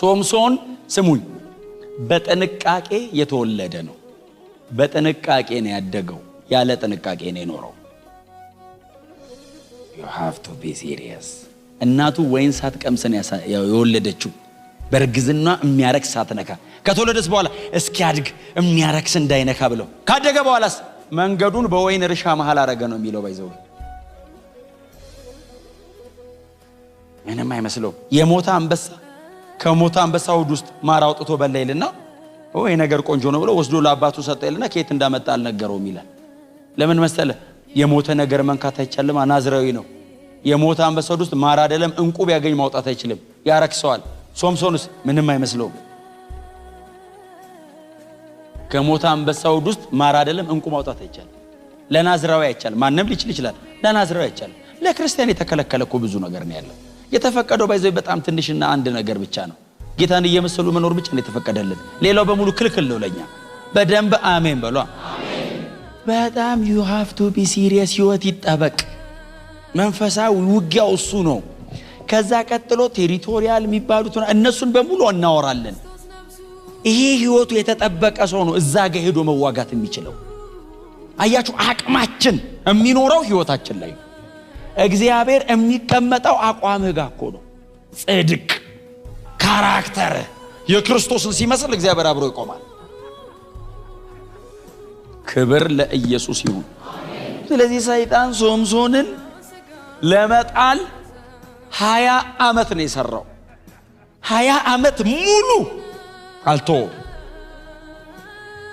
ሶምሶን ስሙኝ፣ በጥንቃቄ የተወለደ ነው። በጥንቃቄ ነው ያደገው። ያለ ጥንቃቄ ነው የኖረው። You have to be serious። እናቱ ወይን ሳትቀምስ ነው የወለደችው። በእርግዝና የሚያረክስ ሳትነካ፣ ከተወለደስ በኋላ እስኪያድግ የሚያረክስ እንዳይነካ ብለው፣ ካደገ በኋላስ መንገዱን በወይን እርሻ መሃል አረገ ነው የሚለው። By the way፣ ምንም አይመስለውም። የሞተ አንበሳ፣ ከሞተ አንበሳ ሆድ ውስጥ ማር አውጥቶ በላ ይልና ይሄ ነገር ቆንጆ ነው ብሎ ወስዶ ለአባቱ ሰጠ ይልና ከየት እንዳመጣ አልነገረውም ይላል። ለምን መሰለ? የሞተ ነገር መንካት አይቻልም። ናዝራዊ ነው። የሞተ አንበሳ ሆድ ውስጥ ማር አይደለም እንቁ ቢያገኝ ማውጣት አይችልም፣ ያረክሰዋል። ሶምሶንስ ምንም አይመስለውም። ከሞተ አንበሳ ሆድ ውስጥ ማር አይደለም እንቁ ማውጣት አይቻልም። ለናዝራዊ አይቻልም። ማንም ሊችል ይችላል። ለናዝራዊ አይቻልም። ለክርስቲያን የተከለከለ እኮ ብዙ ነገር ነው ያለው። የተፈቀደው by the way በጣም ትንሽና አንድ ነገር ብቻ ነው። ጌታን እየመሰሉ መኖር ብቻ ነው የተፈቀደልን። ሌላው በሙሉ ክልክል ነው ለኛ። በደንብ አሜን በሏ። በጣም you have to be serious። ህይወት ይጠበቅ። መንፈሳዊ ውጊያው እሱ ነው። ከዛ ቀጥሎ territorial የሚባሉት እነሱን በሙሉ እናወራለን። ይሄ ህይወቱ የተጠበቀ ሰው ነው እዛ ጋ ሄዶ መዋጋት የሚችለው። አያችሁ፣ አቅማችን የሚኖረው ህይወታችን ላይ ነው። እግዚአብሔር የሚቀመጠው አቋምህ ጋር እኮ ነው። ጽድቅ፣ character የክርስቶስን ሲመስል እግዚአብሔር አብሮ ይቆማል። ክብር ለኢየሱስ ይሁን። ስለዚህ ሰይጣን ሶምሶንን ለመጣል 20 ዓመት ነው የሰራው። 20 ዓመት ሙሉ አልተወውም።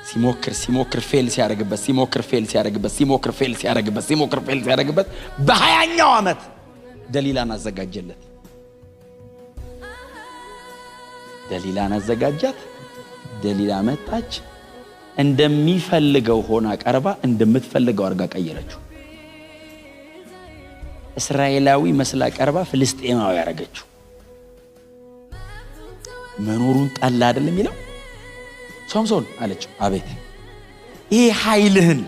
ሲሞክር ሲሞክር fail ሲያደርግበት፣ ሲሞክር fail ሲያደርግበት፣ ሲሞክር fail ሲያደርግበት፣ ሲሞክር fail ሲያደርግበት በ20ኛው ዓመት ደሊላን አዘጋጀለት። ደሊላን አዘጋጃት። ደሊላ መጣች። እንደሚፈልገው ሆና ቀርባ እንደምትፈልገው አድርጋ ቀየረችው። እስራኤላዊ መስላ ቀርባ ፍልስጤማዊ ያደረገችው። መኖሩን ጠላ አይደለም የሚለው። ሶምሶን አለችው፣ አቤት። ይሄ ኃይልህን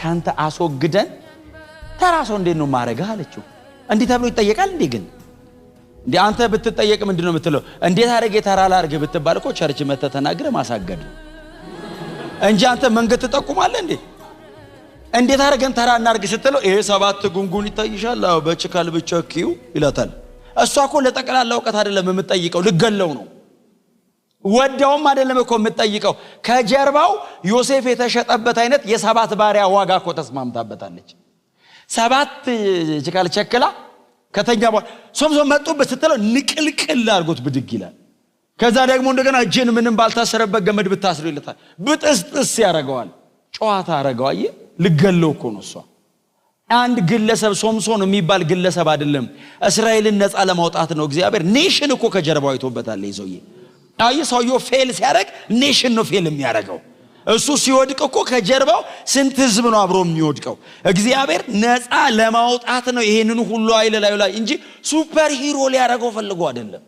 ካንተ አስወግደን ተራ ሰው እንዴት ነው ማድረግህ አለችው። እንዲህ ተብሎ ይጠየቃል እንዴ? ግን እንዴ አንተ ብትጠየቅ ምንድን ነው የምትለው? እንዴት አድርጌ ተራ ላድርግህ ብትባል እኮ church መተህ ተናግረህ ማሳገድ ነው እንጂ አንተ መንገድ ትጠቁማለህ እንዴ? እንዴት አድርገን ተራ እናድርግ ስትለው ይሄ ሰባት ጉንጉን ይታይሻል? አዎ፣ በችካል ብቸኪው ይላታል። እሷ እኮ ለጠቅላላ እውቀት አይደለም የምትጠይቀው፣ ልገለው ነው። ወዳውም አይደለም እኮ የምትጠይቀው። ከጀርባው ዮሴፍ የተሸጠበት አይነት የሰባት ባሪያ ዋጋ እኮ ተስማምታበታለች። ሰባት ችካል ቸክላ ከተኛ በኋላ ሶምሶን መጡበት ስትለው ንቅልቅል አድርጎት ብድግ ይላል። ከዛ ደግሞ እንደገና እጅን ምንም ባልታሰረበት ገመድ ብታስሩ ይለታል። ብጥስጥስ ያደርገዋል። ጨዋታ አረገው። አየህ፣ ልገለው እኮ ነው እሷ። አንድ ግለሰብ ሶምሶን የሚባል ግለሰብ አይደለም። እስራኤልን ነፃ ለማውጣት ነው እግዚአብሔር። Nation እኮ ከጀርባው አይቶበታል ይህ ሰውዬ። አየህ፣ ሰውየው fail ሲያደርግ nation ነው fail የሚያደርገው። እሱ ሲወድቅ እኮ ከጀርባው ስንት ህዝብ ነው አብሮ የሚወድቀው? እግዚአብሔር ነፃ ለማውጣት ነው ይሄንን ሁሉ ኃይል ላዩ ላይ እንጂ super hero ሊያደርገው ፈልጎ አይደለም።